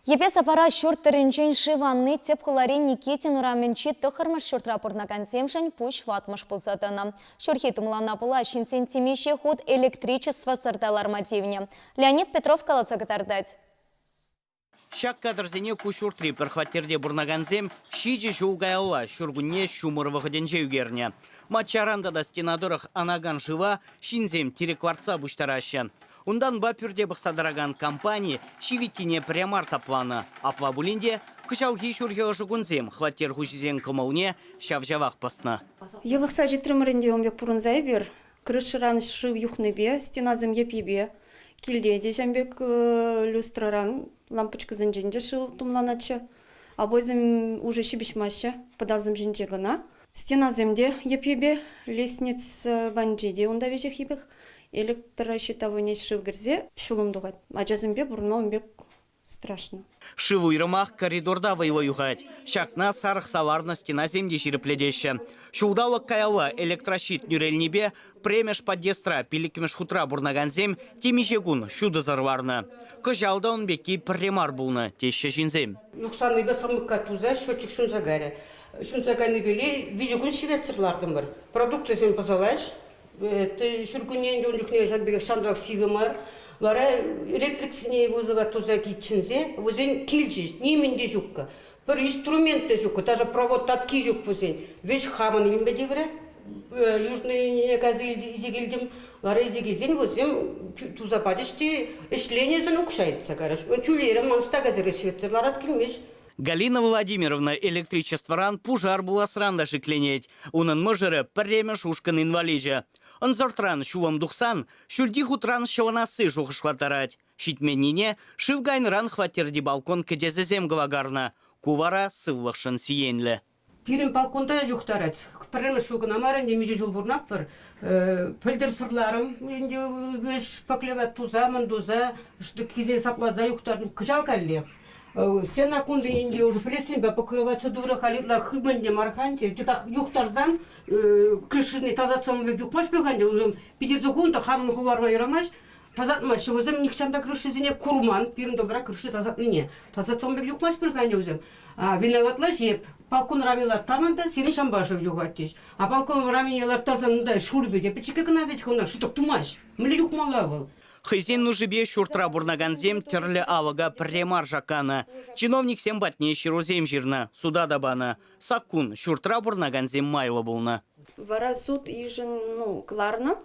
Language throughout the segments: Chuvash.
Йӗпе-сапара ҫурт тӑрринчен шыв анни тӗп хулари Никитин урамӗнчи тӑххӑрмӗш ҫуртра пурӑнакансемшӗн пуҫ ватмӑш пулса тӑнӑ. Ҫурхи тумлана пула ҫынсен темиҫе хут электричествӑсӑр та ларма тивнӗ. Леонид Петров каласа кӑтартать. Ҫак кадрсене ку ҫуртри пӗр хваттерте пурӑнакансем ҫичӗ ҫул каялла ҫуркунне ҫумӑр вӑхӑтӗнче ӳкернӗ. Маччаран тата стена тӑрӑх анакан шыва ҫынсем тирӗк лартса пуҫтараҫҫӗ. Унтанпа пӳрте пӑхса тӑракан компани ҫивиттине пӗрре мар сапланӑ. Апла пулин те кӑҫалхи ҫурхи ӑшӑ кунсем хваттер хуҫисен кӑмӑлне ҫав-ҫавах пӑснӑ. Йӑлӑхса ҫитрӗмӗр ӗнтӗ ун пек пурӑнса эпир. Крышӑран шыв юхнипе, стенасем йӗп-йӗпе. Килте те ҫавӑн пек люстрӑран, лампочкӑсенчен те шыв тумланатчӗ. Обойсем уже ҫыпӑҫмаҫҫӗ, пӑтасем ҫинче кӑна. Стенасем те йӗп-йӗпе, лестница панчи те унта веҫех йӗпех. Электрощитовойне шыв кӗрсе ҫулӑм тухать. Ачасемпе пурӑнма ун пек страшно. Шыв уйрӑмах коридорта вӑйлӑ юхать. Ҫакна сарӑхса ларнӑ стенасем те ҫирӗплетеҫҫӗ. Ҫулталӑк каялла электрощит нӳрелнипе премӗш подъездра пиллӗкмӗш хутра пурӑнакансем темиҫе кун ҫутӑсӑр ларнӑ. Кӑҫал та ун пекки пӗрре мар пулнӑ, теҫҫӗ ҫынсем. Юхсаннипе сӑмӑкка туса счетчик ҫунса кайрӗ. Ҫунса кайнипеле виҫӗ кун ҫиветсӗр лартӑмӑр. Продуктисем пӑсӑлаҫ. Ҫуркунне ун чухне ҫавӑн пекех ҫанталӑк сивӗ мар. Вара электриксене вызова туса чӗнсе вӗсен килчӗҫ, нимӗн те ҫуккӑ. Пӗр инструмент те ҫуккӑ, даже провод татки ҫук вӗсен. Веҫ хамӑн илме тиврӗ. Южныйне кайса илсе килтӗм. Вара илсе килсен вӗсем туса пачӗҫ те ӗҫленӗшӗн укҫа ыйтса кайрӗҫ. Тӳлерӗм, ман ӑҫта кайса ӗҫлетсе ларас килмест. Галина Владимировна электричествӑран пушар пуласран та шикленет. Унӑн мӑшӑрӗ пӗрремӗш ушкӑн инваличӗ. Ӑнсӑртран ҫулӑм тухсан ҫӳлти хутран ҫӑлӑнасси шухӑшлаттарать. Ҫитменнине шыв кайнӑран хваттерти балкон кӗтесӗсем кӑвакарнӑ. Ку вара сывлӑхшӑн сиенлӗ. Пирӗн балконта юхтарать. Пӗрремӗш ҫул кӑна мар ӗнтӗ, миҫе ҫул пурӑнатпӑр. Пӗлтӗр сӑрларӑм ӗнтӗ ӗҫ шпаклевать туса, мӑн туса, кисен сапласа юхтартӑм. Кӑҫал каллех. Стена кунти ӗнтӗ уже плесеньпе покрываться турӗ, халь ытла хытман те мар-ха ӗнтӗ. Тытах юхтарсан крышине тасатсан пек юхмасть пек ӗнтӗ. Унсӑрӑн питӗрсе хунӑ та хамӑн хӑварма юрамасть. Тасатмаҫҫӗ вӗсем нихҫан та крышисене курман, пирӗн добра крыши тасатнине. Тасатсан пек юхмасть пуль-ха ӗнтӗ вӗсем. Виноватла ҫип. Балкон рами ларттарман та сирӗн ҫампа шыв юхать теҫ. А балкон рамине ларттарсан унта шурпе те пӗчӗккӗ кӑна вӗт-ха ӑна шӑтӑк тумасть. Мӗнле юхмалла вӑл? Хӑйсен нушипе ҫуртра пурӑнакансем тӗрлӗ алӑка пӗрре мар шакканӑ. Чиновниксем патне ҫырусем ҫырнӑ, суда та панӑ. Саккун ҫуртра пурӑнакансем майлӑ пулнӑ. Вара суд йышӑну кӑларнӑ.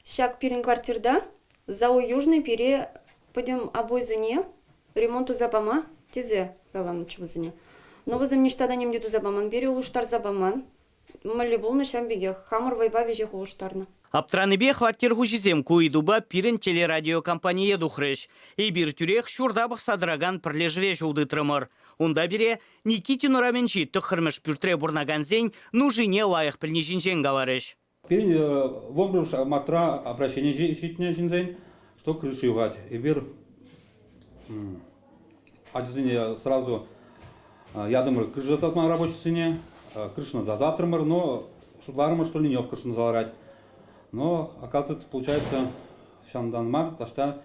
Ҫак пирӗн квартирта ЗАО «Южный» пире пӗтӗм обойсене ремонт туса пама тесе каланӑччӗ вӗсене. Но вӗсем ниҫта та ним те туса паман, пире улӑштарса паман. Мӗнле пулнӑ ҫавӑн пекех хамӑр вӑйпа веҫех улӑштарнӑ. Аптранипе хваттер хуҫисем ку ыйтупа пирӗн телерадиокомпание тухрӗҫ. Эпир тӳрех ҫурта пӑхса тӑракан пӗрлешӗве ҫул тытрӑмӑр. Унта пире Никитин урамӗнчи тӑххӑрмӗш пӳртре пурӑнакансен нушине лайӑх пӗлни ҫинчен каларӗҫ. Пирӗн вӑхӑт мартра обращени ҫитнӗ ҫынсен, что крыша юхать. Эпир ачасене сразу ятӑмӑр крыша татма рабочисене, крышӑна тасатрӑмӑр, но шутларӑмӑр, что ливневка шӑнса ларать. Но, оказывается, получается, ҫантан мар, таҫта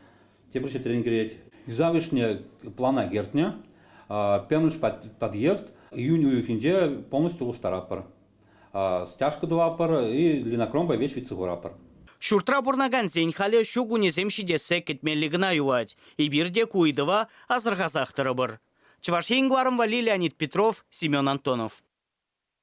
тепӗр ҫӗтрен кӗрет. Юсав ӗҫне плана кӗртнӗ. Пӗрремӗш подъезд июнь уйӑхӗнче полностью улӑштаратпӑр. Стяжка тӑватпӑр и линокромпа веҫ витсе хуратпӑр. Ҫуртра пурӑнакансен халӗ ҫу кунӗсем ҫитессе кӗтмелли кӑна юлать. Эпир те ку ыйтӑва асӑрхасах тӑрӑпӑр. Чӑваш Ен кӑларӑм валли Леонид Петров, Семен Антонов.